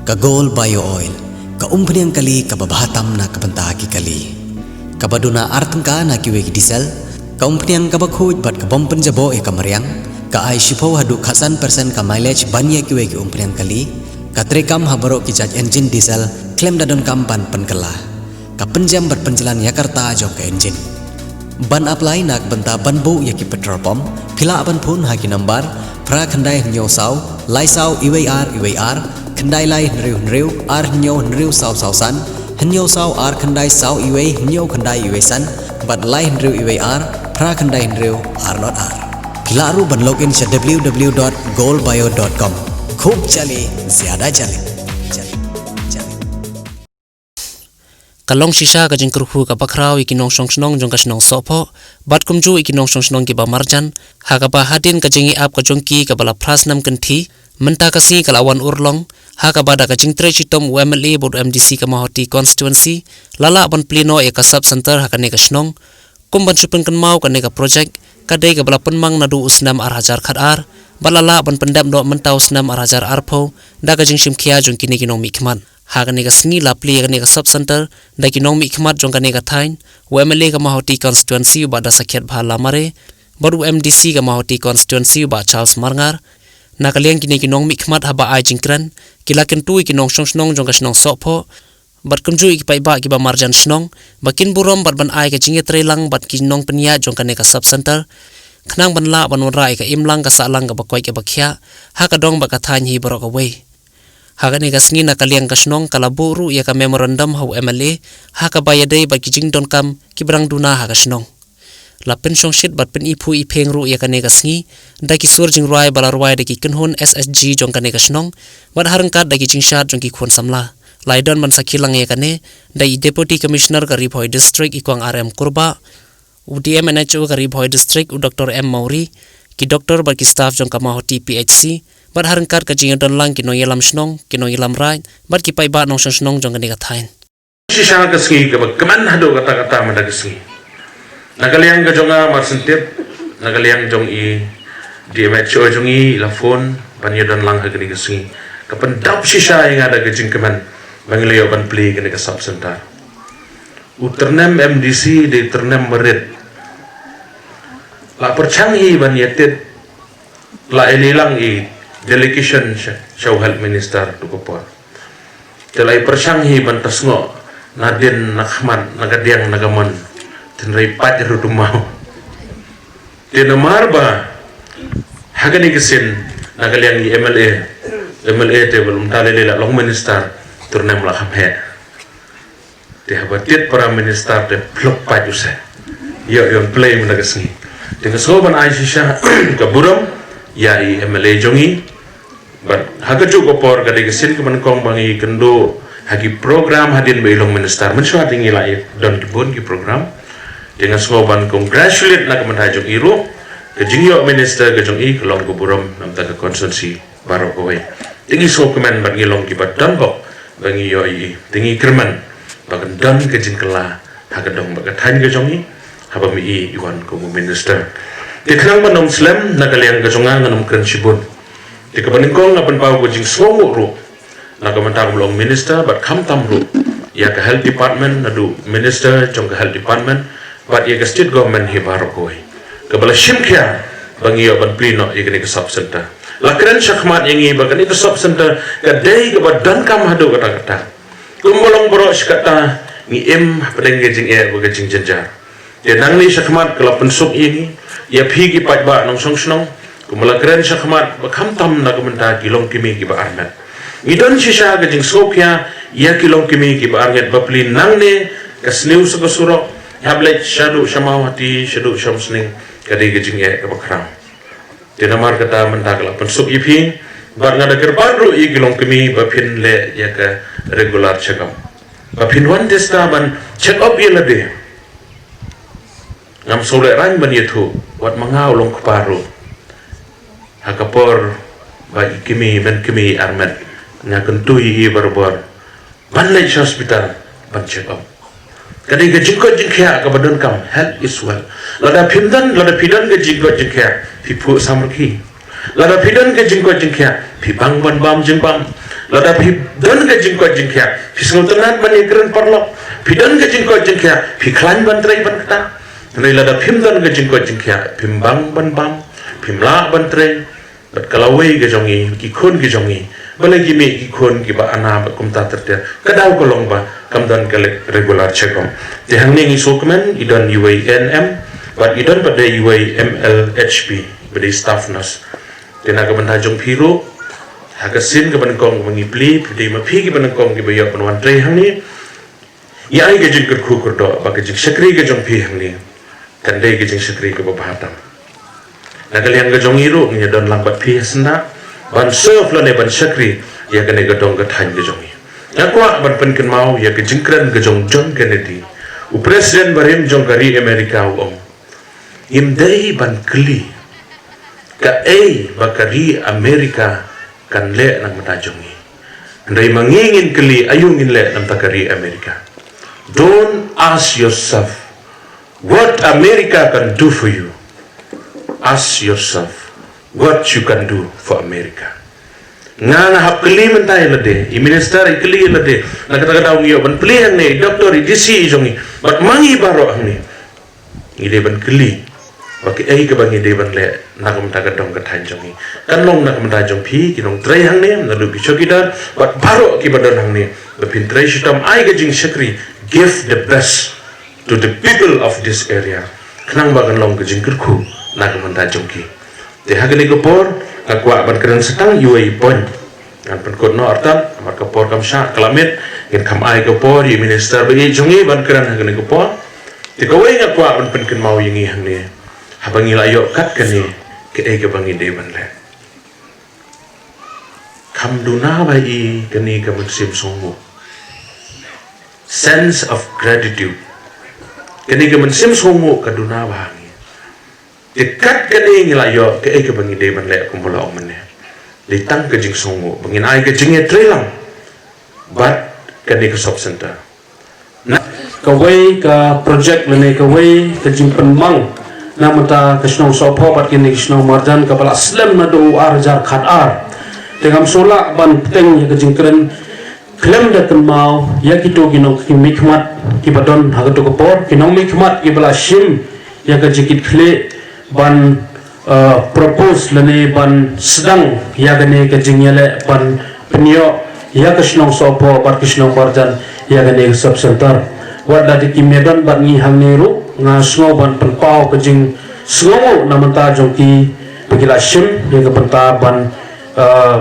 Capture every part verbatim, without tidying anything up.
Ka Gold Bio Oil, ka umphniang kali kaba bha tam na ka bynta ki kali. Kaba duna ar tyngka na kiwei ki diesel, ka umphniang kaba khuid bad ka bym pynjaboh ïa ka mariang, ka ai shiphew haduh khatsan percent ka mileage ban ïa kiwei ki umphniang kali, ka treikam ha baroh ki jait engine diesel, khlem da donkam ban pynkylla. Ka pynjem bad pynjlan ïa ka rta jong ka engine. Ban apply na ka bynta ban buh ïa ki petrol pump, phi lah ban phone ha ki number phra khyndai hynñiew saw lai saw iwei ar iwei ar, khyndai lai hynriew hynriew ar hynñiew hynriew saw saw san, hynñiew saw ar khyndai saw iwei hynñiew khyndai iwei san, bad lai hynriew iwei ar phra khyndai hynriew ar not ar. Phi lah ruh ban log in sha w w w dot gold bio dot com. Khub jali, zyada jali. Jali, jali. Ka long shisha ka jingkyrkhu kaba khraw ïa ki nongshong shnong jong ka shnong Sohphoh bad kumjuh ïa ki nongshong shnong kiba marjan, ha kaba hadien ka jingïap ka jong ki kaba la phra snem kynthih, mynta ka sngi ka la wan urlong, ha kaba da ka jingtrei shitom u M L A bad u M D C ka Mawhati constituency, la lah ban plie noh ïa ka sub center ha kane ka shnong. Kum ban shu pynkynmaw, kane ka project ka dei kaba la pynmang naduh u snem ar hajar khatar bad la lah ban pyndep noh mynta u snem ar hajar arphew da ka jingshim khia jong kine ki nongmihkhmat. Ha kane ka sngi la plie ïa kane ka sub center da ki nongmihkhmat jong kane ka thaiñ, u M L A ka Mawhati constituency u Bah Dasakhiatbha Lamare bad u M D C ka Mawhati constituency u Bah Charles Marngar. Na ka liang kine ki nongmihkhmat, haba ai jingkren, ki la kyntu ïa ki nongshong shnong jong ka shnong Sohphoh bad kumjuh ïa ki paidbah kiba marjan shnong ba kin burom bad ban ai ka jingïatreilang bad ki nongpynïaid jong kane ka sub center, khnang ban lah ban wanrah ïa ka imlang ka sahlang kaba koit kaba khiah ha ka dong bad ka thaiñ hi baroh kawei. Ha kane ka sngi na ka liang ka shnong ka la buh ruh ïa ka memorandum ha u M L A, ha kaba ïadei bad ki jingdonkam kiba dang duna ha ka shnong. La pynshongshit bad pyniphuh iphieng ruh ïa kane ka sngi da ki sur jingrwai ba la rwai da ki kynhun S H G jong kane ka shnong bad ha ryngkat da ki jingshad jong ki khun samla. La ïadon ban sakhi lang ïa kane da i Deputy Commissioner ka Ri Bhoi District, i Kong R M Kurbah, u D M N H O ka Ri Bhoi District, u Doctor M Mawrie, ki doktor bad ki staff jong ka Mawhati P H C, bad ha ryngkat ka jingïadon lang ki nongïalam shnong, ki nongïalam raid bad ki paidbah nongshong shnong jong kane ka thaiñ. Shisha ka sngi kaba kmen haduh katta katta mynta ka sngi. Na ka liang ka jong nga, Marsentip, na ka liang jong i D M H O jong i, i la phone ban ïadon lang ha kane ka sngi. Ka pyndap shisha ïa nga da ka jingkmen ba ngi la ïoh ban plie kane ka sub center. U tyrnem M D C dei tyrnem marit. La pyrshang hi ban ïatit, la ïaleh lang i delegation sha, sha u health minister tu ka por. Te la i pyrshang hi ban ta sngoh nadien, na khmat, na kadiang, na kamon. Tynrai pat ruh tu maw. Te namar ba ha kane ka sien, na ka liang i M L A, M L A te ba lum ta lei lei la long minister, tyrnem la kham heh. Te haba tied Prime Minister te phlok pat u se. Ïoh, ïoh plie mynta ka sngi. Te nga sngew ban ai shisha ka burom ïa i M L A jong i. Bad ha kajuh ka por ka dei ka sien kaba nyngkong ba ngi kynduh ha ki program hadien ba i long minister. Mynshuwa te ngi la ïa don ki bun ki program. Te nga sngew ban congratulate na ka bynta jong i ruh. Ka jingïoh minister ka jong i ka long ka burom na ka bynta ka constituency baroh kawei. Te ngi sngewkmen bad ngi long kiba donbok ba ngi ïohi. Te ngi kyrmen ba kan don ka jingkylla ha ka dong bad ka thaiñ ka jong i haba ma i i wan kum u minister. Te khnang ban ym slem, na ka liang ka jong nga ngan ym kren shibun. Te kaba nyngkong nga pynpaw ka jingsngewnguh ruh na ka bynta kaba long minister bad khamtam ruh ïa ka health department, naduh minister jong ka health department bad ïa ka state government hi baroh kawei, kaba la shim khia ba ngi ïoh ban plie noh ïa kane ka sub center. La kren shakhmat ïa ngi ba kane ka sub center ka dei kaba donkam haduh katta katta. Kumba long baroh shi katta, ngi im hapdeng ka jingeh bad ka jingjynjar. Te nangne shakhmat ka la pynsuk ïa ngi, ïa phi ki paidbah nongshong shnong, kumba la kren shakhmat, ba khamtam na ka bynta ki longkmie kiba armet. Ngi don shisha ka jingsngewkhia ïa ki longkmie kiba armet, ba plie nangne ka sniew sha ka surok, hap leit shaduh sha Mawhati, shaduh sha Umsning, ka dei ka jingeh kaba khraw. Te namar kata mynta ka la pynsuk ïa phi, bad nga da kyrpad ruh ïa ki longkmie ba phin leh ïa ka regular check up. Ba phin wan tista ban check up ïa lade. Ngam sngewlehrain ban ïathuh, wat ma nga u long kpa ruh. Ha ka por ba i kmie, i kmie armet, nga kyntu ïa i barabor ban leit sha hospital ban check up. Ka dei ka jingkoit jingkhiah kaba donkam, health is wealth. Lada phim don, lada phi don ka jingkoit jingkhiah, phi phuh samrkhie. Lada phi don ka jingkoit jingkhiah, phi bang ban bam jingbam. Lada phi don ka jingkoit jingkhiah, phi sngewtynnat ban ïakren paralok. Phi don ka jingkoit jingkhiah, phi khlaiñ ban trei ban ktah. Hynrei lada phim don ka jingkoit jingkhiah, phim bang ban bam, phim lah ban trei. Bad ka lawei ka jong ngi, ki khun ki jong ngi, balei ki mih ki khun kiba ana bad kumta ter ter? Ka daw ka long ba kam don ka leit regular check up. Te hangne ngi sngewkmen, i don iwei A N M, bad i don pat de iwei M L H P, ba dei staff nurse. Te na ka bynta jong phi ruh, ha ka sien kaba nyngkong kaba ngi plie, phi dei ma phi kiba nyngkong kiba ïoh ban wan trei hangne. Ngi ai ka jingkyrkhu kyrdoh ba ka jingshakri ka jong phi hangne kan dei ka jingshakri kaba bha tam. Na ka liang ka jong ngi ruh ngi don lang bad phi ha syndah ban serve lane ban shakri ïa kane ka dong ka thaiñ ka jong ngi. Nga kwah ban pynkynmaw ïa ka jingkren ka jong John Kennedy, u president barim jong ka ri America, u ong, ngim dei ban kylli kaei ba ka ri America kan leh na ka bynta jong ngi. Hynrei ma ngi ngin kylli aïu ngin leh na ka bynta ka ri America. Don't ask yourself what America can do for you. Ask yourself what you can do for America. Nga, nga hap kylli mynta ïa lade, i minister i kylli ïa lade. Na kata ka daw ngi ïoh ban plie hangne, i doktor, i D C i jong ngi, bad ma ngi baroh hangne, ngi dei ban kylli ba kaei kaba ngi dei ban leh na ka bynta ka dong ka thaiñ jong ngi. Kan long na ka bynta jong phi ki nongtrei hangne, naduh ki chowkidar bad baroh kiba don hangne, ba phin trei shitom, ai ka jingshakri, give the best to the people of this area, khnang ba kan long ka jingkyrkhu na ka bynta jong ki. Te ha kane ka por nga kwah ban kren sa tang iwei i point. Ngan pynkut noh artat namar ka por kam shah, ka la miet. Ngin kham ai ka por ïa i minister ba ïeit jong ngi ban kren ha kane ka por. Te kawei nga kwah ban pynkynmaw ïa ngi hangne, haba ngi la ïoh kat kane, kaei kaba ngi dei ban leh? Kham duna bha ïa kane ka mynsiem sngewnguh, sense of gratitude. Kane ka mynsiem sngewnguh ka duna bha ha ngi. Te kat kane ngi la ïoh kaei kaba ngi dei ban leh, kumba la ong mynne. Dei tang ka jingsngewnguh ba ngin ai ka jingïatreilang bad kane ka sub center. Na kawei ka project lane kawei ka jingpynmang na ka bynta ka shnong Sohphoh bad kine ki shnong marjan kaba la slem naduh u ar hajar khatar. Te ngam sngewlah ban pynbeit ïa ka jingkren khlem da kynmaw ïa kito ki nongmihkhmat kiba don ha kato ka por, ki nongmihkhmat kiba la shim ïa ka jingkitkhlieh ban, eh, propose lane ban sdang ïa kane ka jingïaleh ban pynïoh ïa ka shnong Sohphoh bad ka shnong Barjan ïa kane ka sub center. Wat la dei kim ïadon bad ngi hangne ruh, nga sngew ban pynpaw ka jingsngewnguh na ka bynta jong ki ba ki la shim ïa ka bynta ban, eh,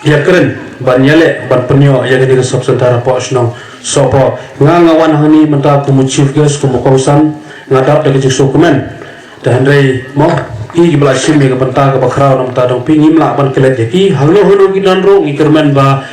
ïakren ban ïaleh ban pynïoh ïa kane ka sub center hapoh shnong Sohphoh. Nga, nga wan hangne mynta kum u chief guest, kum u kongsan, nga dap da ka jingsngewkmen. Te hynrei mo, ki kiba la shim ïa ka bynta kaba khraw na ka bynta jong phi, ngim lah ban klet ïa ki. Hangno hangno ki don ruh ngi kyrmen ba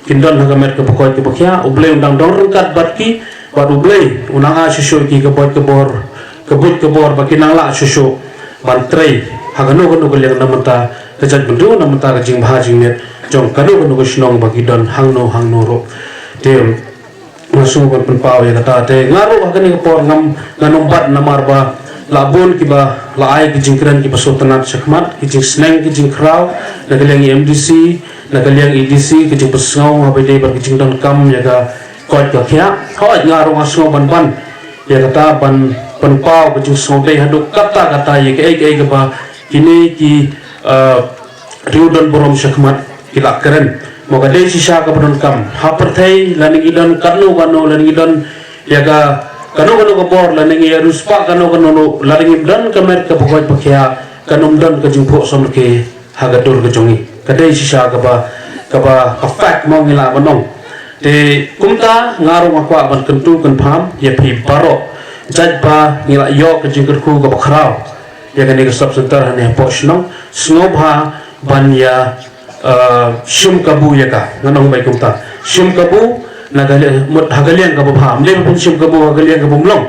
kin don ha ka met kaba koit kaba khiah. U Blei un dang don ryngkat bad ki, bad U Blei un nang ai shuh shuh ïa ki ka buit ka bor, ka buit ka bor ba kin nang lah shuh shuh ban trei ha kano kano ka liang na ka bynta ka jaitbynriew, na ka bynta ka jingbha jingmiat jong kano kano ka shnong ba ki don hangno hangno ruh. Te nga sngew ban pynpaw ïa kata. Te nga ruh ha kane ka por ngam, ngan ym bat namar ba la bun kiba la ai ki jingkren kiba sngewtynnat shakhmat, ki jingsneng ki jingkhraw na ka liang i M D C, na ka liang i D C, ki jingpynsngew haba ïadei bad ki jingdonkam ïa ka koit ka khiah. Hooid, nga ruh nga sngew ban ban ïa kata, ban pynpaw ka jingsngewdei haduh katta katta ïa kaei kaei kaba kine ki, eh, riew don burom shakhmat ki la kren. Mo, ka dei shisha kaba donkam ha pyrthei, lada ngi don kano kano, lada ngi don ïa ka kano kano ka bor, lada ngi ïa riewspah kano kano ruh, lada ngim don ka met kaba koit ba khiah, kan ym don ka jingphuh samrkhie ha ka dur ka jong ngi. Ka dei shisha kaba, kaba ka fact mo, ngi lah ban ong. Te kumta nga ruh nga kwah ban kyntu kynpham ïa phi baroh, jait ba ngi la ïoh ka jingkyrkhu kaba khraw ïa kane ka sub center hangne hapoh shnong, sngewbha ban ïa, eh, shim kabu ïa ka. Ngan ong beit kumta, shim kabu na ka liang, mut ha ka liang kaba bha. Ym dei ban shim kabu ha ka liang kaba mlong.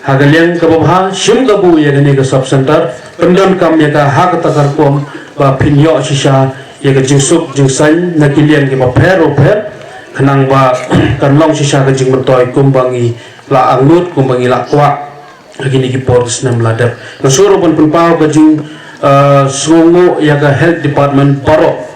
Ha ka liang kaba bha, shim kabu ïa kane ka sub center, pyndonkam ïa ka ha kata ka rukom ba phin ïoh shisha ïa ka jingsuk jingsaiñ na ki liang kiba pher u pher, khnang ba kan long shisha ka jingmyntoi kumba ngi la angnud, kumba ngi la kwah ha kine ki por ki snem la dep. Nga sngew ruh ban pynpaw ka jing, eh, sngewnguh ïa ka health department baroh.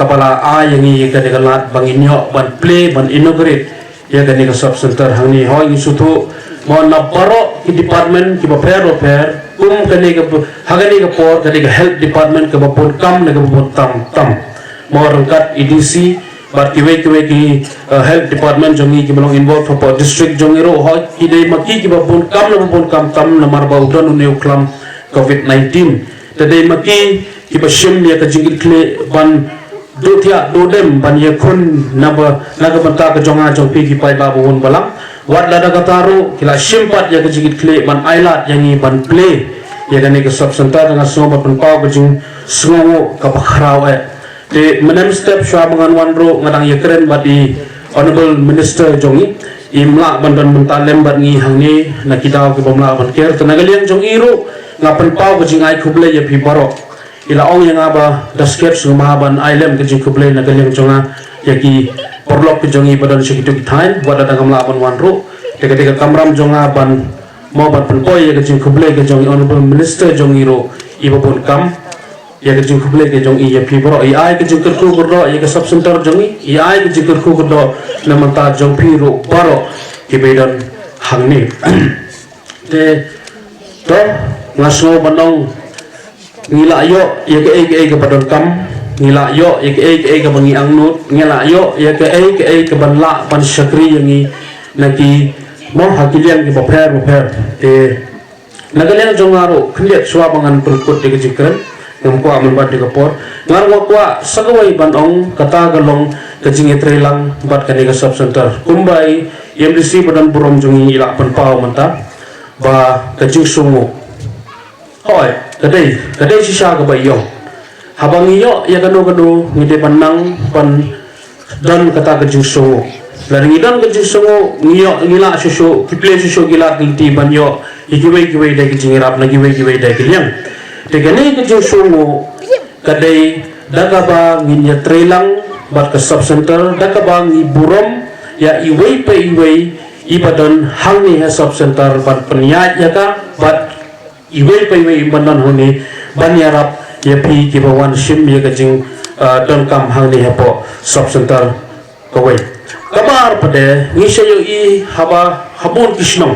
kaba la ai ïa ngi ïa kane ka lad ba ngin ïoh ban plie, ban inaugurate ïa kane ka sub center hangne. Hooid, ngi sngewthuh mo, na baroh ki department kiba pher ba pher, kum kane ka, ha kane ka por kane ka health department kaba bun kam ne kaba bun tam tam. Mo, ryngkat A D C bad kiwei kiwei ki, eh, health department jong ngi kiba long involved hapoh district jong ngi ruh, hooid, ki dei ma ki kiba bun kam ne ba bun kam tam namar ba u don une u khlam covid nineteen. Te dei ma ki kiba shim ïa ka jingkitkhlieh ban duh thiah duh dem ban ïakhun na ba, na ka bynta ka jong nga jong phi ki paidbah ba bun balang. Wat lada kata ruh ki la shim pat ïa ka jingkitkhlieh ban ailad ïa ngi ban plie ïa kane ka sub center. Nga sngew ban pynpaw ka jingsngewnguh kaba khraw eh. Te mynne mynstep shuwa ba ngan wan ruh nga dang ïakren bad i Honourable Minister jong ngi, im lah ban don bynta lem bad ngi hangne na ki daw kiba ym lah ban ker. Te na ka liang jong i ruh nga pynpaw ka jingai khublei ïa phi baroh. I la ong ïa nga ba da skhem sngewbha ban ai lem ka jingkhublei na ka liang jong nga ïa ki paralok ki jong i ba don sha kito ki thaiñ, wat lada ngam lah ban wan ruh. Te ka dei ka kamram jong nga ban mo ban pynpoi ïa ka jingkhublei ka jong i Honourable Minister jong i ruh, i ba bun kam. Ïa ka jingkhublei ka jong i ïa phi baroh, i ai ka jingkyrkhu kyrdoh ïa ka sub center jong i, i ai ka jingkyrkhu kyrdoh na bynta jong phi ruh baroh kiba i don hangne. Te to, nga sngew ban ong, ngi la ïoh ïa kaei kaei kaba donkam, ngi la ïoh ïa kaei kaei kaba ngi angnud, ngi la ïoh ïa kaei kaei kaba lah ban shakri ïa ngi na ki, mo, ha ki liang kiba pher ba pher. Te na ka liang jong nga ruh khyndiat shuwa ba ngan pynkut ïa ka jingkren, ngam kwah mynbat ïa ka por. Nga ruh nga kwah sa kawei ban ong, kata ka long ka jingïatreilang bad kane ka sub center. Kumba i M D C ba don burom jong ngi i la pynpaw mynta ba ka jingsngewnguh, hooid, ka dei, ka dei shisha kaba ïong. Haba ngi ïoh ïa kano kano ngi dei ban nang ban don kata ka jingsngewnguh. Lada ngi don ka jingsngewnguh, ngi ïoh, ngi lah shuh shuh, ki plie shuh shuh ki lad ki lynti ban ïoh ïa kiwei kiwei de ki jingïarap na kiwei kiwei de ki liang. Te kane ka jingsngewnguh ka dei da kaba ngin ïatreilang bad ka sub center, da kaba ngi burom ïa iwei pa iwei i ba don hangne ha sub center ban pynïaid ïa ka, bad iwei pa iwei i ba don hangne ban ïarap ïa phi kiba wan shim ïa ka jing, ah, donkam hangne hapoh sub center kawei. Kaba ar pat de, ngi sa ïohi haba ha bun ki shnong,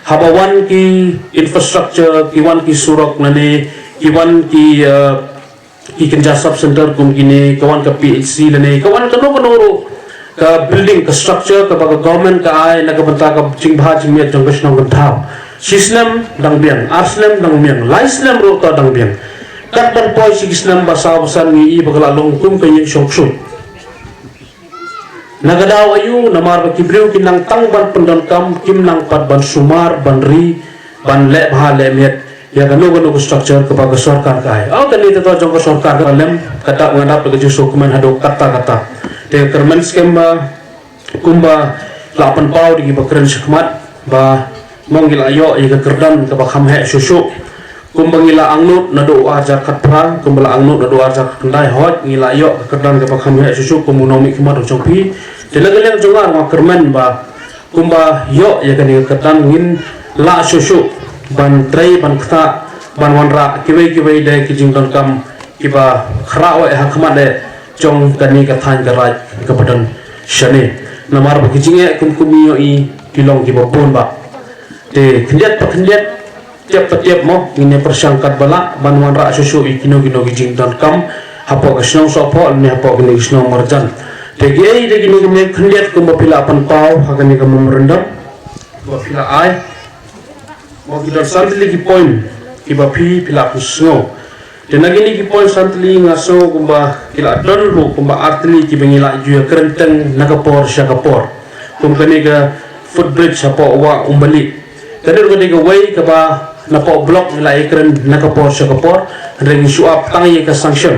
haba wan ki infrastructure, ki wan ki surok lane ki wan ki, ah, ki kynja sub center kum kine, ka wan ka P H C lane ka wan kano kano ruh ka building, ka structure kaba ka government ka ai na ka bynta ka jingbha jingmiat jong ka shnong ka thaw. Shi snem dang biang, ar snem dang biang, lai snem ruh ka dang biang. Kat ban poi shi ki snem ba saw ba san ngi i ba ka la long kum ka ïing shong ksuid. Na ka daw aïu? Namar ba ki briew ki nang tang ban pyndonkam, kim nang pat ban sumar, ban ri, ban leh bha leh miat ïa kano kano ka structure kaba ka sorkar ka ai. Ïa kane te to jong ka sorkar ka lem, kata nga dap da ka jingsngewkmen haduh katta katta. Te ka kyrmen skhem ba kumba la pynpaw da kiba kren shakhmat ba mo ngi la ïoh ïa ka kyrdan kaba kham heh shuh shuh. Kumba ngi la angnud naduh u ar hajar khatphra, kumba la angnud naduh u ar hajar khatkhyndai, hooid, ngi la ïoh ka kyrdan kaba kham heh shuh shuh kum u nongmihkhmat u jong phi. Te na ka liang jong nga ruh nga kyrmen ba kumba ïoh ïa kane ka kyrdan ngin lah shuh shuh ban trei ban ktah ban wanrah kiwei kiwei de ki jingdonkam kiba khraw eh ha khmat eh jong kane ka thaiñ ka raid kaba don shane. Namar ba ki jingeh kum kum i ïohi ki long kiba bun bha. Te khyndiat pa khyndiat, tiap pa tiap mo, ngin ïa pyrshang katba lah ban wanrah shuh shuh ïa kino kino ki jingdonkam hapoh ka shnong Sohphoh lane hapoh kine ki shnong marjan. Te kiei de kine kine khyndiat kumba phi la pynpaw ha kane ka memorandum ba phi la ai, mo, ki don san tylli ki point kiba phi, phi la pynsngew. Te na kine ki point san tylli nga sngew kumba ki la don ruh kumba ar tylli kiba ngi la ju ïakren teng na ka por sha ka por, kum kane ka footbridge hapoh Wah Umbalih. Kane ruh ka dei kawei kaba napoh block ngi la ïakren na ka por sha ka por. Hynrei ngi shu ap tang ïa ka sanction,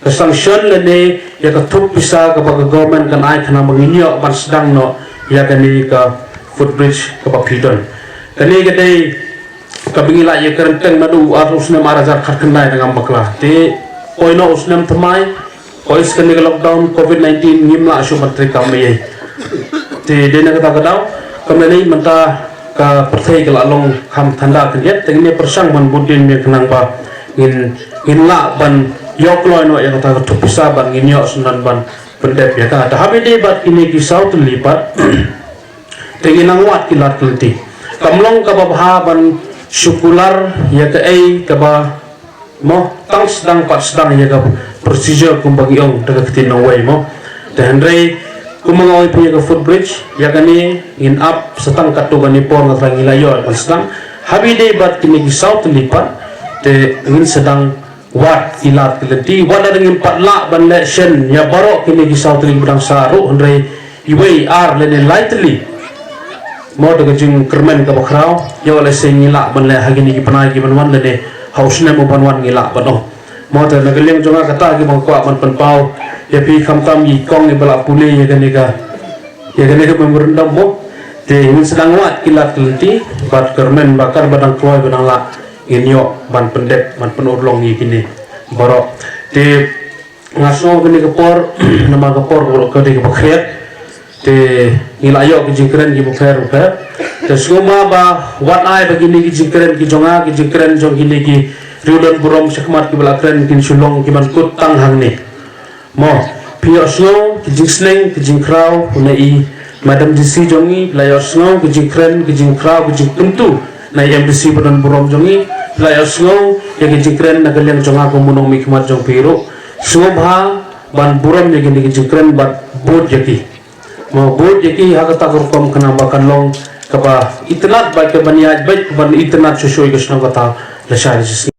ka sanction lane ïa ka thup pisa kaba ka government kan ai khnang ba ngin ïoh ban sdang noh ïa kane ka footbridge kaba phi don. Kane ka dei kaba ngi la ïakren teng naduh u ar, u snem ar hajar khatkhyndai da ngam bakla. Te poi noh u snem thymmai, poi sa kane ka lockdown covid nineteen, ngim lah shuh ban treikam ei ei. Te dei na kata ka daw, kumne mynta ka pyrthei ka la long kham thanda khyndiat, te ngin ïa pyrshang ban bud dien biang khnang ba ngin, ngin lah ban ïoh kloi noh ïa kata ka thup pisa ban ngin ïoh sngewdon ban pyndep ïa ka. Te haba ïadei bad kine ki saw tylli pat te ngin nang wad ki lad ki lynti. Kam long kaba bha ban shu kular ïa kaei kaba, mo, tang sdang pat sdang ïa ka procedure kumba ngi ong da ka ktien nongwei, mo. Te hynrei kumba nga ong ïa phi ïa ka footbridge, ïa kane ngin ap sa tang katto katne por, nga trai ngi la ïoh ban sdang. Haba ïadei bad kine ki saw tylli pat te ngin sdang wad ki lad ki lynti, wat la ngim pat lah ban leh shen ïa baroh kine ki saw tylli ba dang sah ruh, hynrei iwei, ar lane lai tylli, mo, da ka jingkyrmen kaba khraw, ïoh lehse ngi lah ban leh ha kine ki bnai ki ban wan lane ha u snem u ban wan ngi lah ban ong. Mo, te na ka liang jong nga kata kiba nga kwah ban pynpaw ïa phi, khamtam i kong iba la pule ïa kane ka, ïa kane ka memorandum, mo. Te ngin sdang wad ki lad ki lynti bad kyrmen ba katba dang kloi ba dang lah ngin ïoh ban pyndep, ban pynurlong ïa kine baroh. Te nga sngew kane ka por, namar ka por ka dei kaba khriat, te ngi la ïoh ki jingkren kiba pher ba pher. Te sngewbha ba wat ai ba kine ki jingkren ki jong nga, ki jingkren jong kine ki riewdon burom shakhmat kiba la kren kin shu long ki ban kut tang hangne. Mo, phi ïohsngew ki jingsneng ki jingkhraw na i Madam D C jong ngi, phi la ïohsngew ki jingkren ki jingkhraw ki jingkyntu na i M D C ba don burom jong ngi, phi la ïohsngew ïa ki jingkren na ka liang jong nga kum u nongmihkhmat jong phi ruh. Sngewbha ban burom ïa kine ki jingkren bad bud ïa ki. Mo, bud ïa ki ha kata ka rukom khnang ba kan long kaba itynnad bad kaban ïaid bad kaban itynnad shuh shuh ïa ka shnong ka thaw lashai lashisngi.